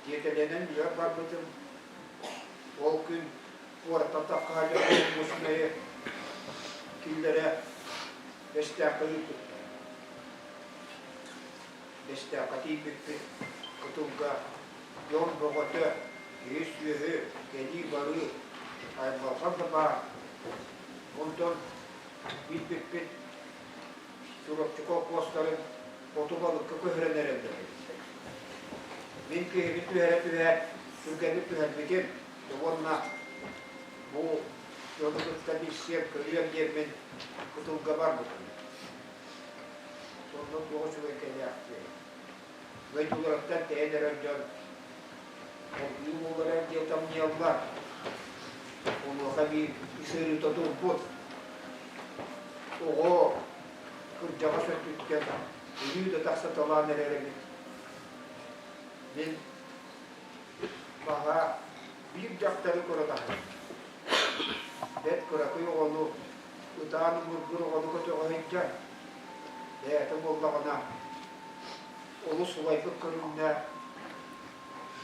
Тиэтэлэнэн үөр барбытым. Ол күн куораттан тахха дьон мусунайы киллэрэ Бэстээххэ ыыппыттар. Бэстээххэ тиийбиппит кытылга дьон бөҕөтө, киһи-сүөһү, кэлии-барыы, аймалҕан да баар. Онтон билбиппит Чурапчы колхуостарын хоту балыкка көһөрөн эрэллэр эбит. Мин киһибин түһэрэ түһээт, түргэнник түһэрбитим уонна бу дьону кытта билсиэм, көрүөм диэммин кытылга барбытым. Сонно туох үчүгэй кэлээхтиэй. Дойдуларыттан тэйэн эрэр дьон оргуйуу буолар диэн тамньыйаллар. Онуоха биир сырыыта турбут оҕо кырдьаҕас өттүттэн өлүү да тахсаталаан эрэр эбит. Мин баҕа биир дьахтары көрө таһыйдым. Бэрт кыракый оҕону ытаан ымыргыр оҕону көтөҕө сылдьар. Бэйэтэ буоллаҕына. Олус сылайбыт көрүҥнээх,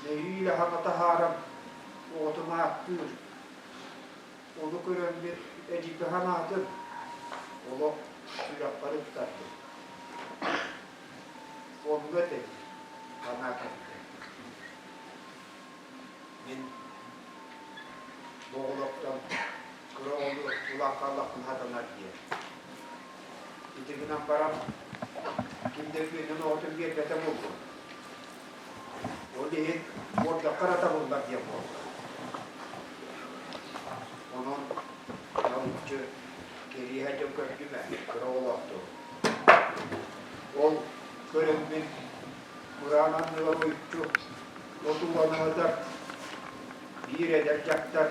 нэһиилэ хаҥа таһааран оҕотун ааттыыр. Ону көрөммүт эдьиийбэ санаатым, олох сүрэхпэр ыттардым. Онно этэ дии, санаа кэлбитэ. Мин бу оҕолортон кыра оҕону ылан хааллахпына сатанар диэн. Ити гынан баран ким да күөнүн оҕотун биэрбэтэ буолуо. Ол иһин уордахха эрэ табыллар диэн буолла. Онон науччу кэриэһэ дьон көрдүм ээ, кыра оҕолоохтугу. Ол көрөммүн Мыраан анныгар уйуччу отууланыһытар биир эдэр дьахтар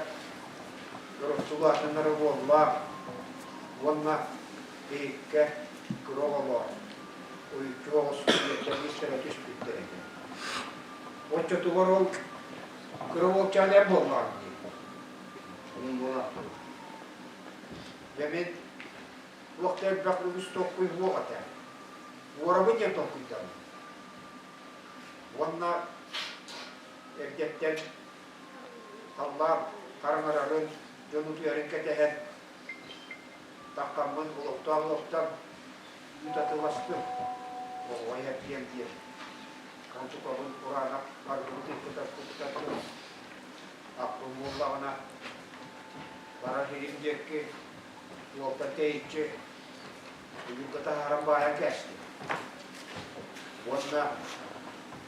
Дорохсулаатыннара уоллаах уонна биһиккэ кыра оҕолоох уйуччу оҕус ийэттэн истэрэ түспүттэр этэ. Оччотугар ол кыра уолчаан эр буоллаҕым дии. Мин буолаахпын. Дьэ мин туох да элбэх үгүс толкуй суох этэ. Уорабын диэн толкуйданным. Уонна эрдэттэн халлаан хараҥарарын, дьон утуйарын кэтэһэн, таххаммын олохтоох олохтон үүт атыыластым. Оҕоҕо иһэрдиэм диэн. Онтукабын кураанах аргыбыт ыккытар-куттардым. Аппым буоллаҕына, барар сирим диэки уолтан тэйиччи Уйука таһааран баайан кээстим. Уонна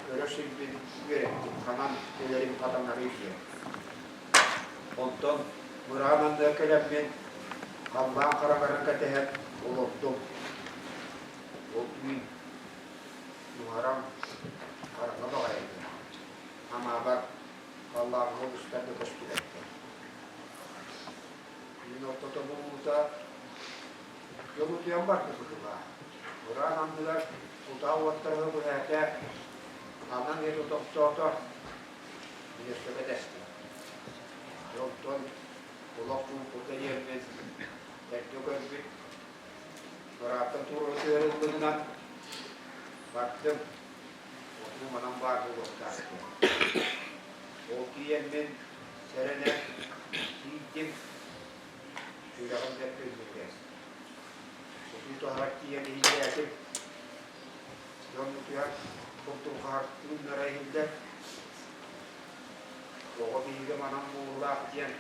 көрөр сирбин үөрэттим, ханан кэлэрим хатанарый диэн. Онтон мыраан анныгар кэлэммин, халлаан хараҥарын кэтэһэн олордум. Ол түүн нуһарам хараҥа баҕайы этэ. Хамаабар халлааҥҥа устар да көстүбэттэр. Түүн ортото буолуута Дьон утуйан барда быһыылаах. Мыраан анныгар кутаа уоттара быһаата, анан иһэ тохтоото, мин өссө кэтэстим. Дьэ онтон олох чуумпурда диэммин эрдэ көрбүт бырааттан туруору түһэриллибинэн бардым. Отуу манан баар буолуохтаах диэн. Ол тиийэммин сэрэнэн тиийдим. Сүрэҕим бэрт өлбүтэ. Отуу таһыгар тиийэн иһиллээтим. Дьон утуйар курдурҕаһар тыыннара иһиллэр. Оҕо биһиги манан буолуулаах диэн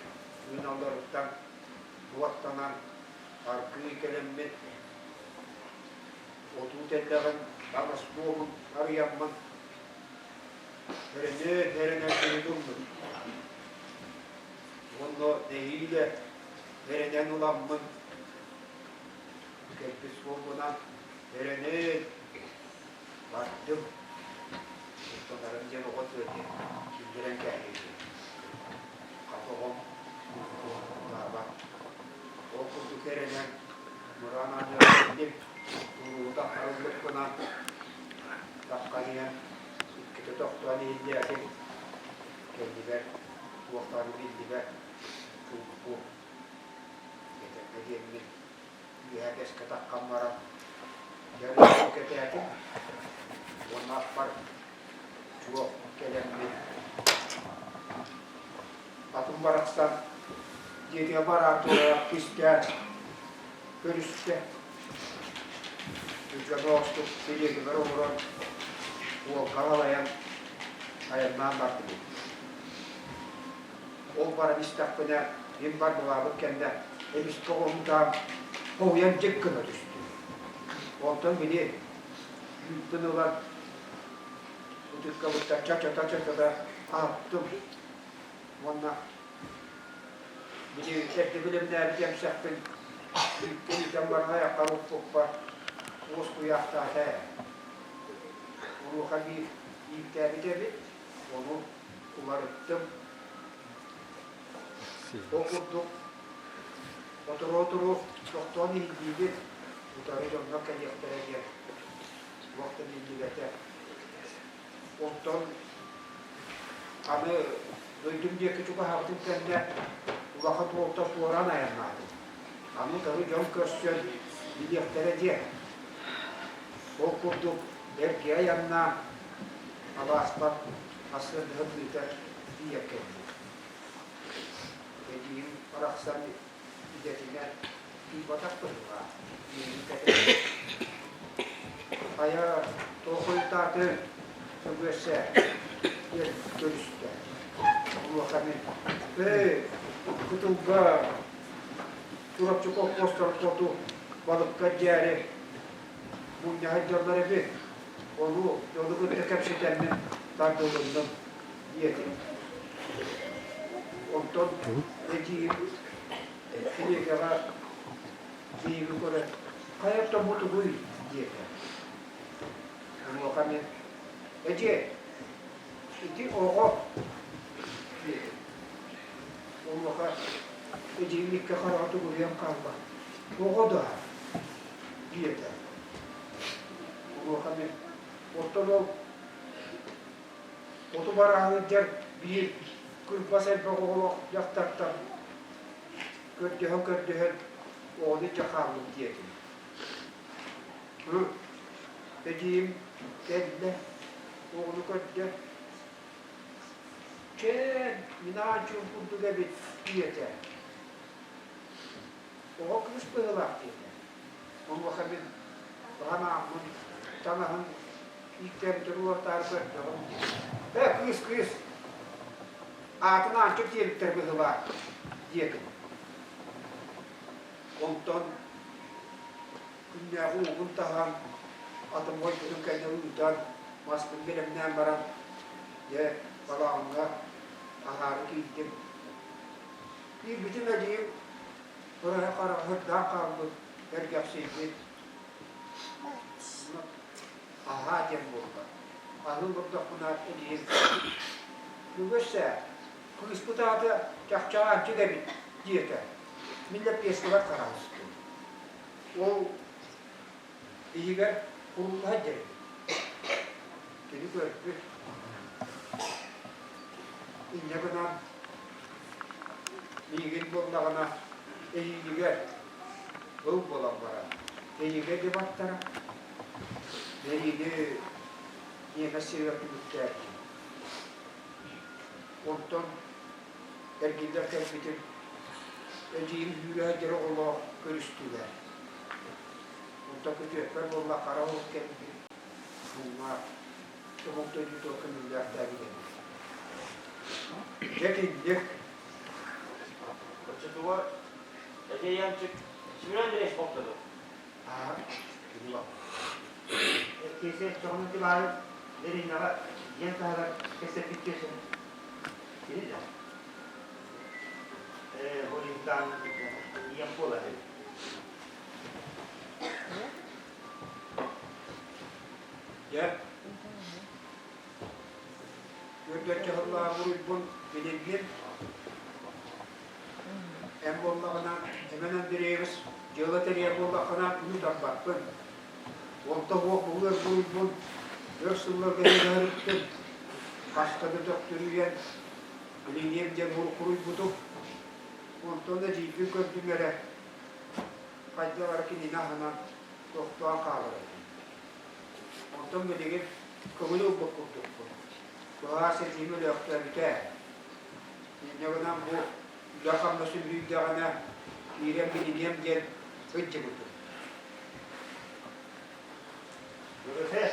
тыыналларыттан уоттанан аргыый кэлэммин отуу тэллэҕин таҥас буоһун арыйаммын эрэнэ-эрэнэ киһи ыллым. Уонна нэһиилэ эрэнэн ыламмын, кэлбит суолбунан эрэнэн бардым. Куттанарым диэн оҕо тыа диэн киллэрэн кээһиэххин. Хата оҕом куттаабат. Ол курдук эрэнэн мыраан анныгар кэллим. Туруулата харыллыбыппынан таххан иһэн иккитэ тохтоон иһиллээтим. Кэннибэр туох даҕаны биллибэт чуумпу этэҥҥэ диэммин үөһэ бэскэ таххан баран дьарыгым кэтээтим уонна аппар чуо кэлэммин атын барахсан дьиэтигэр бараары турара кистээн көрүстэ Түргэн оҕустук сэлиэтигэр олорон уолга халайан айаннаан бардыбыт. Ол баран истэхпинэ, мин барбылаабыт кэннэ эмискэ оҕуһутаан хоһуйан дьик гына түстүм. Онтон били үүппүн ылан ытыккабыттан чачата-чачата аһаттым уонна Били эрдэ билимнээбит эмсэхпин үүппүн үтэн баран айахпар укпуппар уоскуйаахтаата ээ. Онуоха биир ииктээбит эбит, ону уларыттым. Ол курдук отору-отору тохтоон иһиллиибин, утары дьоннор кэлиэхтэрэ диэн туох да биллибэтэ. Онтон аны дойдум диэки чугаһаабытым кэннэ улахан уолтан туораан айаннаатым. Аны утары дьон көрсөн билиэхтэрэ диэн. Ол курдук. Эргийэ айаннаан, алааспар сарсыарда сылдьыыта тиийэн кэллим. Эдьиийим барахсан идэтинэн тыыппатах быһыылаах, миигин кэтэһэр. Хайа, туох хойутаатыҥ, Сөбүөссэ? диэн көрүстэ. Онуоха мин, «Эй, кытылга Чурапчы колхуостар хоту балыкка дьээри мунньа сылдьаллар эбит, ону дьону кытта кэпсэтэммин тардылынным» диэтим. Онтон эдьиийим кинигэҕэ биһиги көрөн, «Хайа оттон тугуй?» диэтэ. Онуоха мин, «Эдьиэй, ити оҕо» диэтим. Онуоха эдьиийим икки хараҕа тугуруйан хаалла. «Оҕо да?» диэтэ. Онуоха мин, «Оттон ол Хоту бараһыгар биир кырбас элбэх оҕолоох дьахтартан көрдөһөн-көрдөһөн оҕону илдьэ хааллым диэтим. Эдьиийим кэллэ, оҕону көрдө. Чээн, мин аанчыгым курдук эбит диэтэ. Оҕо кыыс быһыылаах диэтэ. Онуоха мин баһан ааммын, таҥаһын ииктээбитин уларытаары көрдөҕүм. Ээ, кыыс, кыыс, аатын Аанчык диэбиттэр быһыылаах диэтим. Онтон күннээҕи уубун таһан, атым хойбутун кэннэ ыытан, маспын бэлэмнээн баран, дьэ, балаҕаҥҥа аһаары киирдим. Киирбитим эдьиийим Ырыһа хараҕа сырдаан хаалбыт, эргэхсийбит. Аһаа диэн буолла. Аһыы олордохпуна эдьиийим Үгүс ээ, кыыспыт аата чахчы Аанчык эбит диэтэ. Мин лэппиэскэбэр хараҕыстым. Ол иһигэр куруллаһа дьэрбит. Кини көрбүт. Инньэ гынан миигин буллаҕына эһиилигэр ыл буолан баран эйигэ дебаттара Мэриини ньиэмэс сиригэр түмүктээччи. Онтон эргиллэр кэлбитим эдьиийим сүүрэ сылдьар оҕолоох көрүстүлэр. Онтон күтүөппэр буолла хара уол кэлбит муҥнаах тобук дойдутугар көмүллээхтээбит эбит. Дьэ итинник. Оччотугар эдьиийэҥчик Семен Андреевич болтоду. Аа, кини бар. Киэсэ чоҕун тибаайы Дэриэбинэҕэ дьиэн таһыгар кэпсэппит киэсэни. Кини да. Ээ, ол иһин ийэм буолар эбит. Дьэ, үрдэччи сыллаах буруйбун билинним. Эн буоллаҕына, Семен Андреевич, дьыала тэрийэр буоллаххына, мин утарбаппын. Онто суох бу ыар буруйбун өр сылларга ыһырыттым. Хаста да төхтүрүйэн, билиниэм диэн уруйбутум. Онтон эдьиийбин көрдүм эрэ, хайдах эрэ кинини аһынан тохтоон хаалар этим. Онтон билигин көҥүл ылбыт курдукпун. Быһаас этиим өлөөхтөөбүтэ. Инньэ гынан бу үлэ-хамнас үллүйдэҕинэ киирэн билиниэм диэн сылдьыбытым. Дөрөфе,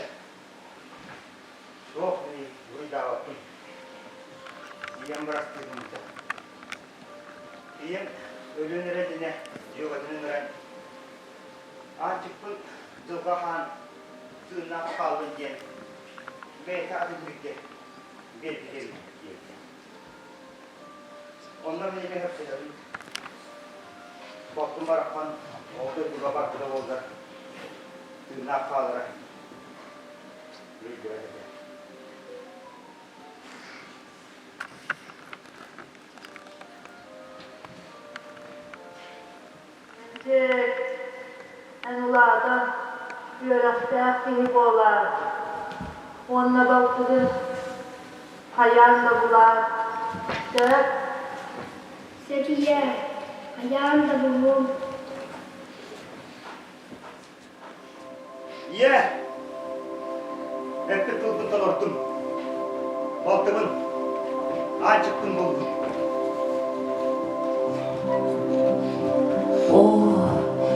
суох мин буруйдаабаппын. Ийэм бырастыы гыммыта. Ийэм өлүөн эрэ иннинэ дьүөгэтин ыҥыран, Аанчыкпын Дьылҕа Хаан тыыннаах хааллын диэн бэйэтэ атын сиргэ биэрбит эбит диэбитэ. Онно мин эмиэ сөпсөһөбүн. Балтым бараххан ол дойдуга барбыта буоллар тыыннаах хаалара биллибэт этэ. Дьэ, эн улаатан, үөрэхтээх киһи буолаар уонна балтыгын хайаан да булаар, сөп? Сөп ийээ, хайаан да булуом. Ийээ! Эппит тылбын толордум. Балтыбын, Аанчыкпын буллум. Оо,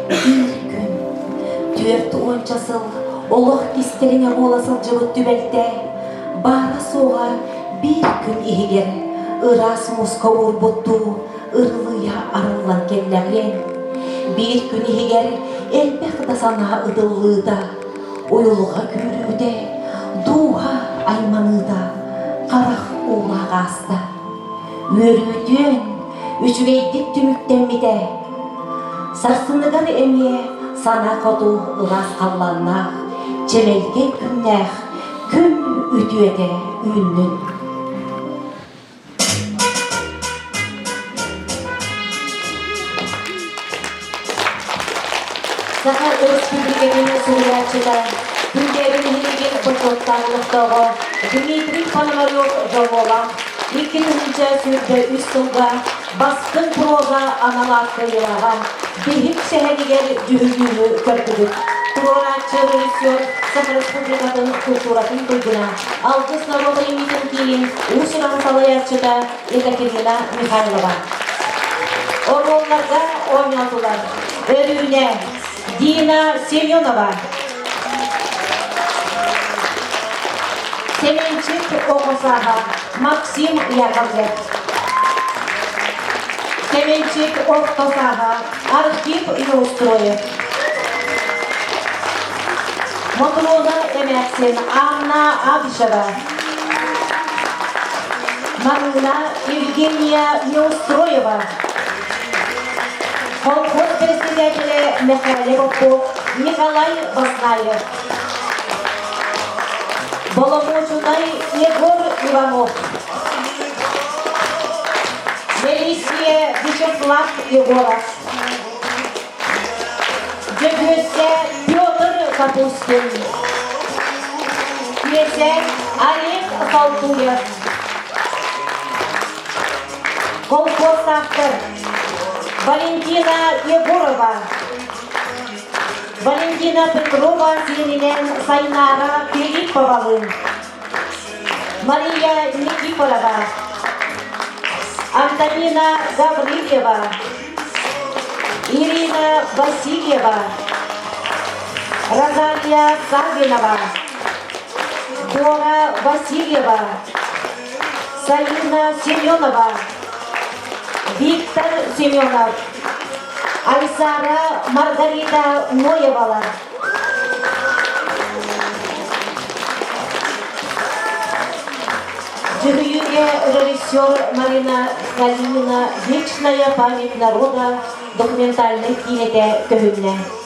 биир күн, 40 сыл олох кистэлэҥэ буола сылдьыбыт түбэлтэ баара-суоҕа биир күн иһигэр ыраас мууска уурбуттуу ырылыйа арыллан кэллэҕиэн. Биир күн иһигэр элбэх да санаа ытыллыыта, уйулҕа күүрүүтэ, дууһа айманыыта харах уулаах ааста. Үөрүүтүөн үчүгэйдик түмүктэммитэ. Сарсыныгар эмиэ санаа хоту ыраас халлааннаах, чэмэлкэй күннээх күн үтүөтэ үүннүн. Саха Өрөспүүбүлүкэтин суруйааччыта, Күндээбин нэһилиэгин бочуоттаах олохтооҕо Дмитрий Пономарев дьолуолаах 2023 сылга бастыҥ проза анал аат кыайыылааҕа биһик сэһэнигэр дьүһүйүүнү көрдүбүт. Туруорааччы режиссер Саха Республикатын культуратын туйгуна, Алгыс норуот айымньытын киинин уус-уран салайааччыта Екатерина Михайлова. Оруолларга оонньоотулар Өрүүнэ, Дина Семенова, Сэмэнчик оҕо сааһа Максим Яковлев, Сэмэнчик орто сааһа Архип Неустроев, Мотуруона эмээхсин Анна Абишева, Марина Евгения Неустроева, колхоз председателэ Михаил Попов, Николай Баснаев, боломуочунай Егор Иванов, Мелисия Вячеслав Егоров, Дьөгүөссэ Петр Капустин, Киэсэ Олег Халтуев, Колхозтаахтар Валентина Егорова, Валентина Петрова сиэнинэн Сайнаара Филипповалыын, Мария Никифорова, Антонина Гаврильева, Ирина Васильева, Розалия Савинова, Дора Васильева, Саюна Семенова, Виктор Семенов, Айсара Маргарита Ноевалар. Дьүһүйүүгэ режиссер Марина Калинина «Вечная память народа» документальнай киинэтэ көһүннэ.